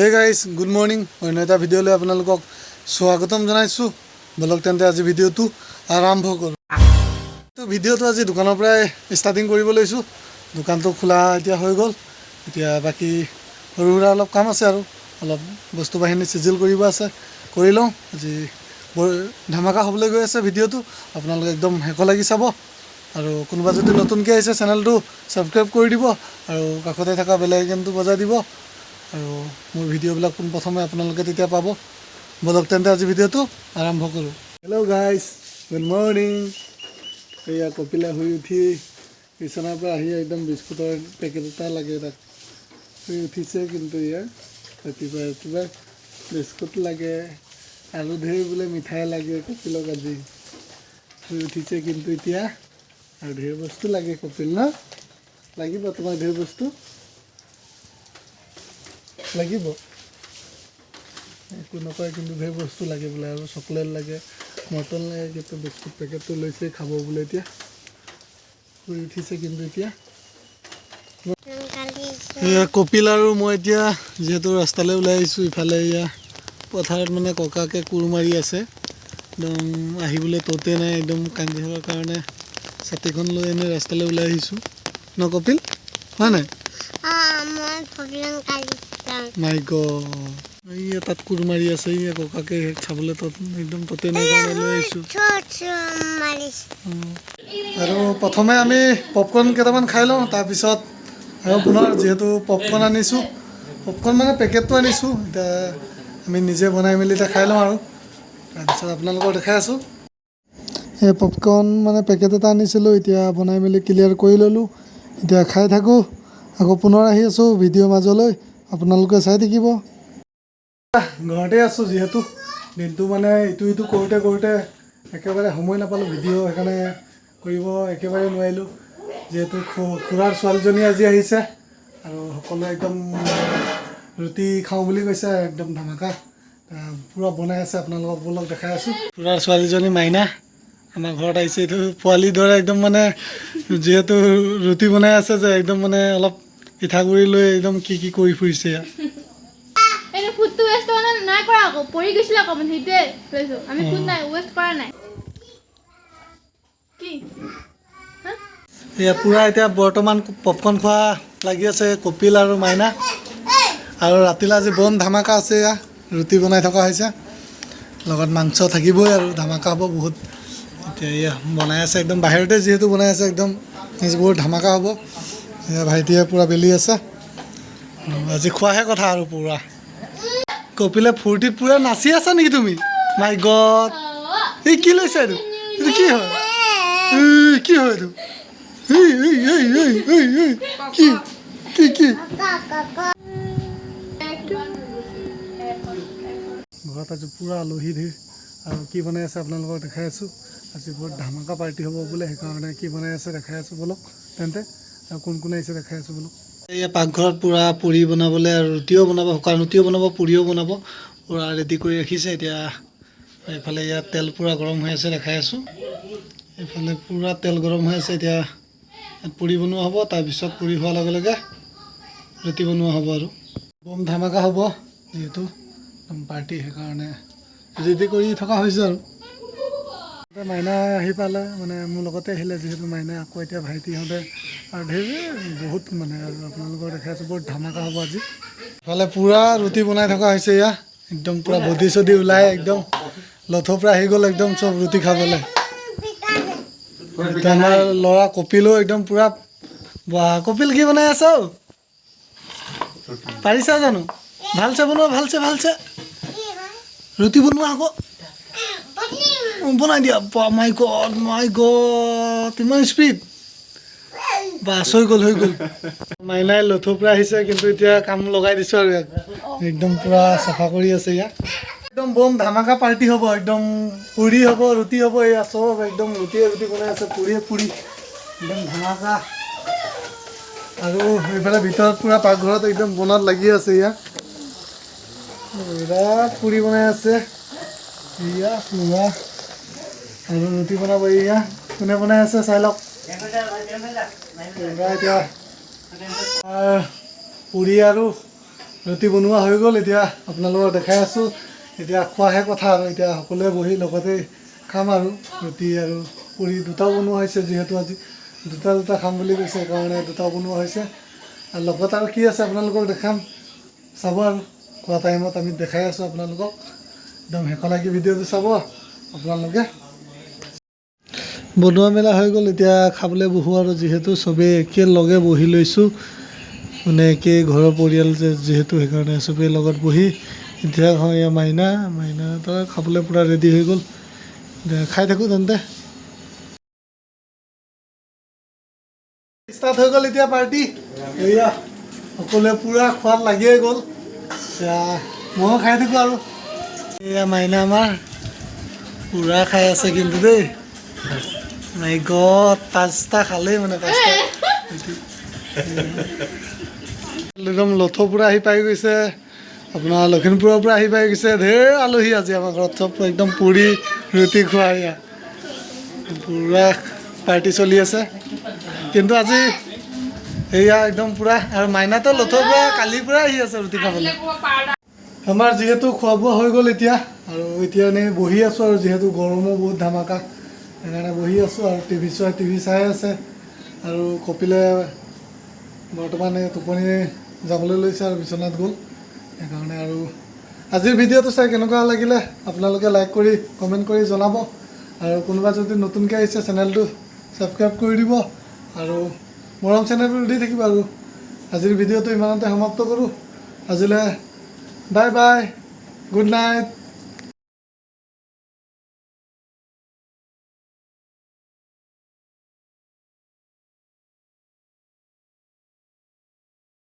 Hey guys, good morning. অন্য এটা ভিডিঅ'লৈ আপোনালোকক স্বাগতম জনাইছোঁ। ব'লক তেন্তে, আজি ভিডিঅ'টো আৰম্ভ কৰোঁ। তো ভিডিঅ'টো আজি দোকানৰ পৰাই ষ্টাৰ্টিং কৰিব লৈছোঁ। দোকানটো খোলা এতিয়া হৈ গ'ল। এতিয়া বাকী সৰু সুৰা অলপ কাম আছে আৰু অলপ বস্তু বাহিনী চিজিল কৰিব আছে, কৰি লওঁ। আজি বৰ ধামাকা হ'বলৈ গৈ আছে ভিডিঅ'টো, আপোনালোকে একদম শেষলৈকে চাব। আৰু কোনোবা যদি নতুনকৈ আহিছে, চেনেলটো ছাবস্ক্ৰাইব কৰি দিব আৰু কাষতে থকা বেল আইকনটো বজাই দিব আৰু মোৰ ভিডিঅ'বিলাক পোনপ্ৰথমে আপোনালোকে তেতিয়া পাব। ব'লক তেন্তে, আজি ভিডিঅ'টো আৰম্ভ কৰোঁ। Hello' guys, good morning. এয়া কপিলা শুই উঠি বিচনাৰ পৰা আহি একদম বিস্কুটৰ পেকেট এটা লাগে তাক। শুই উঠিছে কিন্তু ইয়াৰ ৰাতিপুৱা ৰাতিপুৱা বিস্কুট লাগে আৰু ধেৰ বোলে মিঠাই লাগে কপিলক। আজি শুই উঠিছে কিন্তু এতিয়া আৰু ধেৰ বস্তু লাগে। কপিল ন লাগিব তোমাক? ধেৰ বস্তু লাগিব। একো নকয় কিন্তু ধেৰ বস্তু লাগে বোলে আৰু চকলেট লাগে, মৰ্টন লাগে। কিন্তু বিস্কুট পেকেটটো লৈছে, খাব বোলে। এতিয়া শুই উঠিছে কিন্তু এতিয়া। এয়া কপিল আৰু মই এতিয়া যিহেতু ৰাস্তালৈ ওলাই আহিছোঁ। ইফালে এয়া পথাৰত মানে ককাকে কোৰ মাৰি আছে। একদম আহিবলৈ ততে নাই, একদম কান্দি থকাৰ কাৰণে ছাতিখন লৈ এনেই ৰাস্তালৈ ওলাই আহিছোঁ ন কপিল, হয় নাই? মই প্ৰব্লেম কালি যাম। মাই গড, এইয়া তাত কোৰ মাৰি আছে। এইয়া ককাকে চাবলৈ তত একদম ততে নাই কাৰণে লৈ আহিছোঁ। মাৰিছে। আৰু প্ৰথমে আমি পপকৰ্ণ কেইটামান খাই লওঁ, তাৰপিছত আৰু পুনৰ যিহেতু পপকৰ্ণ আনিছোঁ, পপকৰ্ণ মানে পেকেটটো আনিছোঁ, এতিয়া আমি নিজে বনাই মেলি এতিয়া খাই লওঁ আৰু তাৰপিছত আপোনালোকক দেখাই আছোঁ। এই পপকৰ্ণ মানে পেকেট এটা আনিছিলোঁ, এতিয়া বনাই মেলি ক্লিয়াৰ কৰি ল'লোঁ। এতিয়া খাই থাকোঁ, আকৌ পুনৰ আহি আছোঁ ভিডিঅ'ৰ মাজলৈ, আপোনালোকে চাই থাকিব। ঘৰতে আছোঁ যিহেতু দিনটো মানে ইটো ইটো কৰোঁতে কৰোঁতে একেবাৰে সময় নাপালোঁ ভিডিঅ', সেইকাৰণে কৰিব একেবাৰে নোৱাৰিলোঁ। যিহেতু খুৰাৰ ছোৱালীজনী আজি আহিছে আৰু সকলোৱে একদম ৰুটি খাওঁ বুলি কৈছে, একদম ধামাকা পূৰা বনাই আছে। আপোনালোকক ব'লক দেখাই আছোঁ। খুৰাৰ ছোৱালীজনী মাইনা আমাৰ ঘৰত আহিছে। এইটো পোৱালিৰ দৰে একদম মানে যিহেতু ৰুটি বনাই আছে যে একদম মানে অলপ পিঠাগুড়ি লৈ একদম কি কি কৰি ফুৰিছে ইয়াত। এইটো ফুডটো ৱেষ্ট হোৱা নাই, নাই কৰা আকৌ পৰি গৈছিলে অকণমান, সেইটোৱে লৈছোঁ আমি। ফুড নাই ৱেষ্ট কৰা নাই কি হা? এয়া পূৰা এতিয়া বৰ্তমান পপকৰ্ণ খোৱা লাগি আছে কপিল আৰু মাইনা। আৰু ৰাতিলৈ আজি বম ধামাকা আছে। এয়া ৰুটি বনাই থকা হৈছে, লগত মাংস থাকিবই আৰু ধামাকা হ'ব বহুত। এতিয়া এয়া বনাই আছে একদম বাহিৰতে যিহেতু বনাই আছে, একদম বহুত ধামাকা হ'ব। এয়া ভাইটিয়ে পূৰা বেলি আছে আৰু আজি খোৱাহে কথা আৰু পূৰা। কপিলে ফূৰ্তিত পূৰা নাচি আছা নেকি তুমি? মাই গড, এই কি লৈছা? এইটো এইটো কি হয়? এই কি হয় এইটো? এই এই এই এই এই এই কি কি কি? ঘৰত আজি পূৰা আলহী ধেৰ আৰু কি বনাই আছে আপোনালোকক দেখাই আছোঁ। আজি বহুত ধামাকা পাৰ্টি হ'ব বোলে, সেইকাৰণে কি বনাই আছে দেখাই আছোঁ। ব'লক তেন্তে, আৰু কোন কোন আহিছে দেখাই আছোঁ, ব'লক। এয়া পাকঘৰত পূৰা পুৰি বনাবলৈ আৰু ৰুটিও বনাব, শুকান ৰুটিও বনাব, পুৰিও বনাব, পূৰা ৰেডি কৰি ৰাখিছে। এতিয়া এইফালে ইয়াত তেল পূৰা গৰম হৈ আছে, দেখাই আছোঁ। এইফালে পূৰা তেল গৰম হৈ আছে। এতিয়া ইয়াত পুৰি বনোৱা হ'ব, তাৰপিছত পুৰি হোৱাৰ লগে লগে ৰুটি বনোৱা হ'ব আৰু বম ধামাকা হ'ব যিহেতু একদম পাৰ্টি, সেইকাৰণে ৰেডি কৰি থকা হৈছে। আৰু এতিয়া মাইনা আহি পালে, মানে মোৰ লগতে আহিলে যিহেতু মাইনা। আকৌ এতিয়া ভাইটিহঁতে আৰু ধেৰ বহুত মানে আৰু আপোনালোকৰ দেখাই আছোঁ, বহুত ধামাকা হ'ব আজি। ইফালে পূৰা ৰুটি বনাই থকা হৈছে। এয়া একদম পূৰা বডি চডি ওলাই একদম লথৰ পৰা আহি গ'ল একদম চব ৰুটি খাবলৈ। এতিয়া আমাৰ ল'ৰা কপিলো একদম পূৰা। বাহ, কপিল, কি বনাই আছ? পাৰিছা জানো? ভালছে বনোৱা, ভালছে ভালছে ৰুটি বনোৱা আকৌ। বনাই দিয়া। মাই গড, মাই গড, ইমান স্পীড! বাছ, হৈ গ'ল, হৈ গ'ল। মাইনাই লথৰ পৰা আহিছে কিন্তু এতিয়া কাম লগাই দিছোঁ আৰু ইয়াক একদম পূৰা চাফা কৰি আছে। ইয়াক একদম বম ধামাকা পাৰ্টি হ'ব, একদম পুৰি হ'ব, ৰুটি হ'ব। এয়া চব একদম ৰুটিয়ে ৰুটি বনাই আছে, পুৰিয়ে পুৰি, একদম ধামাকা। আৰু এইফালে ভিতৰত পূৰা পাকঘৰত একদম বনাত লাগি আছে। ইয়াক পুৰা পুৰি বনাই আছে এয়া পুৰা আৰু ৰুটি বনাব। এয়া কোনে বনাই আছে চাই লওক পুৰা। এতিয়া পুৰি আৰু ৰুটি বনোৱা হৈ গ'ল। এতিয়া আপোনালোকক দেখাই আছোঁ। এতিয়া খোৱাহে কথা আৰু। এতিয়া সকলোৱে বহি লগতে খাম আৰু ৰুটি আৰু পুৰি দুটাও বনোৱা হৈছে। যিহেতু আজি দুটা দুটা খাম বুলি কৈছে, সেইকাৰণে দুটাও বনোৱা হৈছে। আৰু লগত আৰু কি আছে আপোনালোকক দেখাম, চাব। আৰু খোৱা টাইমত আমি দেখাই আছোঁ আপোনালোকক। একদম শেষলৈকে ভিডিঅ'টো চাব আপোনালোকে। বনোৱা মেলা হৈ গ'ল, এতিয়া খাবলৈ বহোঁ আৰু। যিহেতু চবেই একেলগে বহি লৈছোঁ, মানে একেই ঘৰৰ পৰিয়াল যে যিহেতু, সেইকাৰণে চবেই লগত বহি এতিয়া খাওঁ। এয়া মাইনা, মাইনা তই খাবলৈ পূৰা ৰেডি হৈ গ'ল। এতিয়া খাই থাকোঁ তেন্তে। ষ্টাৰ্ট হৈ গ'ল এতিয়া পাৰ্টি। এয়া সকলোৱে পূৰা খোৱাত লাগিয়ে গ'ল। এতিয়া ময়ো খাই থাকোঁ আৰু। এয়া মাইনা আমাৰ পূৰা খাই আছে কিন্তু দেই। মাই গড, পাঁচটা খালেই, মানে পাঁচটা। একদম লথৰ পৰা আহি পাই গৈছে, আপোনাৰ লখিমপুৰৰ পৰা আহি পাই গৈছে। ধেৰ আলহী আজি আমাৰ ঘৰত, চব একদম পুৰি ৰুটি খোৱা। এয়া পূৰা পাৰ্টি চলি আছে কিন্তু আজি। এয়া একদম পূৰা। আৰু মাইনাটো লথৰ পৰা কালিৰ পৰা আহি আছে ৰুটি খাবলৈ। আমাৰ যিহেতু খোৱা বোৱা হৈ গ'ল এতিয়া আৰু এতিয়া এনেই বহি আছোঁ আৰু। যিহেতু গৰমো বহুত ধামাকা, সেইকাৰণে বহি আছোঁ আৰু। টিভি চোৱাই টিভি চাই আছে আৰু কপিলে বৰ্তমান এই টোপনি যাবলৈ লৈছে আৰু বিচনাত গ'ল সেইকাৰণে। আৰু আজিৰ ভিডিঅ'টো চাই কেনেকুৱা লাগিলে আপোনালোকে লাইক কৰি কমেণ্ট কৰি জনাব। আৰু কোনোবা যদি নতুনকৈ আহিছে, চেনেলটো ছাবস্ক্ৰাইব কৰি দিব আৰু মৰম চেনেলটো দি থাকিব। আৰু আজিৰ ভিডিঅ'টো ইমানতে সমাপ্ত কৰোঁ আজিলৈ। Bye bye, good night.